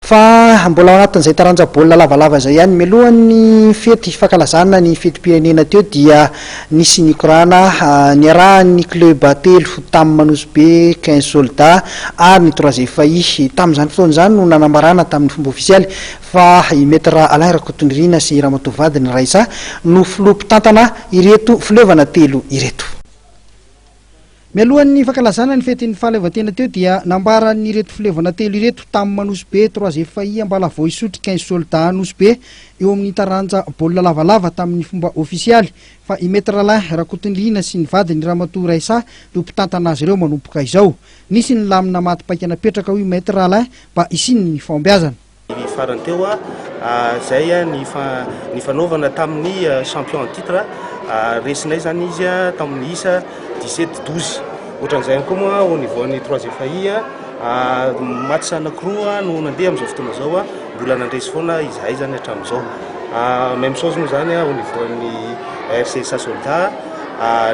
Fa mbola ao anatin'izay taranja baolina lavalava izay ihany, mialohan'ny fety fankalazana ny fetim-pirenena teo dia nisy ny korana niarahan'ny club telo TAM Nosy Be, Quinze Soldats ary ny Trois FI. Tamin'izany fotoana izany no nanambarana tamin'ny fomba ofisialy fa i Maître Alain Rakotonirina sy Ramatoa vadiny Raissa no filoha mpitantana ireto fileovana telo ireto. Mialohan'ny fankalazana ny fetin'ny fahaleovantena teo dia nambaran'ireto fileovana telo ireto TAM Nosy Be, Trois FI Ambalavao Isotry, Quinze Soldats Nosy Be eo amin'ny taranja baolina lavalava tamin'ny fomba ofisialy fa i Maître Alain Rakotonirina sy ny vadiny Ramatoa Raissa no mpitantana azy ireo manomboka izao. Nisy ny lamina maty paika napetraka hoy Maître Alain mba hisian'ny fahombiazana. Ny farany teo izay ny nifanaovana tamin'ny champion en titre, resinay izany izy tamin'ny isa 17 12. Ohatran'izay ihany koa moa au niveau an'ny 3 FAI, match anankiroa no nandeha amin'izao fotoana izao, mbola nandresy foana izahay izany hatramin'izao. Même chose moa izany au niveau an'ny RCSA Soldat,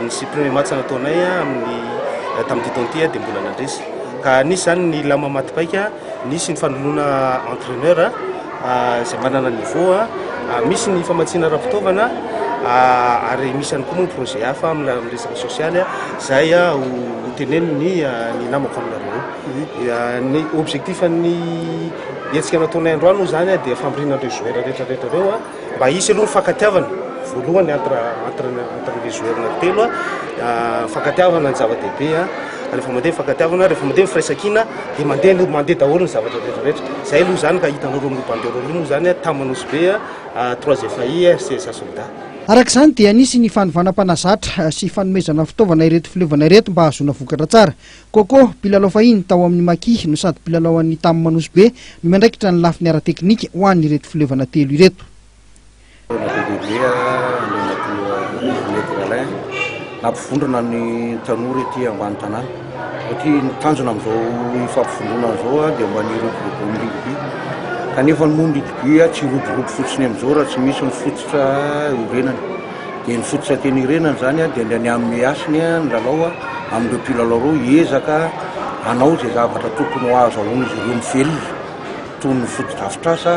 nisy premier match nataonay amin'ny tamin'ity taona ity dia mbola nandresy. Ka nisy izany ny lama maty paika. Nisy ny fanoloana entraineur izay manana niveau, misy ny famatsiana ara-pitaovana ary misy ihany koa moa ny projet hafa amin'ny resaka sosialy izay ho tenenin'ny ny namako aminareo eo. Ny objectif an'ny hetsika nataonay androany moa izany dia fampiriana an'ireo joueurs rehetra rehetra ireo Mba hisy aloha ny fankatiavana voalohany entre entre entre les joueurs anankitelo a, fankatiavana ny zava-dehibe a, rehefa mandeha ny fankatiavana, rehefa mandeha ny firaisankina dia mandeha ny mandeha daholo ny zavatra rehetra rehetra, zay aloha zany ka hitanareo amin'io banderole io moa zany a, Tam Nosy Be a, 3 FAI, RCSA Soldat. Araka izany dia nisy ny fanovana mpanazatra sy fanomezana fitaovana ireto fileovana ireto mba hahazoana vokatra tsara. Coco, mpilalao fahiny tao amin'ny Maki no sady mpilalao an'ny Tam Nosy Be no miandraikitra ny lafiny ara-teknika ho an'ireto fileovana telo ireto. Taona be dia be Andriamatoa Maître Alain nampivondrona ny tanora ety ambany tanàna satria ny tanjona amin'izao fampivondronana izao dia mba ny hiroboroboan'ny rugby kanefa moa ny rugby tsy hiroborobo fotsiny amin'izao raha tsy misy ny fototra iorenany. Dia ny fototra tena iorenana izany dia ny hanome hasiny ny lalao amin'ireo mpilalao ireo hiezaka hanao izay zavatra tokony ho ahazahoan'izy ireo mivelona toy ny fotodrafitrasa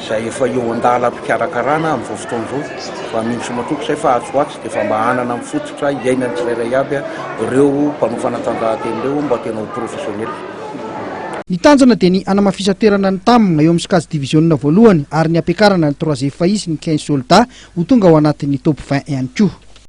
izay efa eo an-dalam-pikarakarana amin'izao fotoana izao fa mino sy matoky izay fa atsy ho atsy dia efa mba hanana ny fototra iainan'ny tsirairay avy ireo mpanao fanatanjahantena ireo mba tena ho professionnel. Ny tanjona dia ny hanamafisan-toerana ny Tam eo amin'ny sokajy diviziona voalohany ary ny hampiakarana ny Trois FAI sy ny Quinze Soldats ho tonga ao anatin'ny top 20 ihany koa.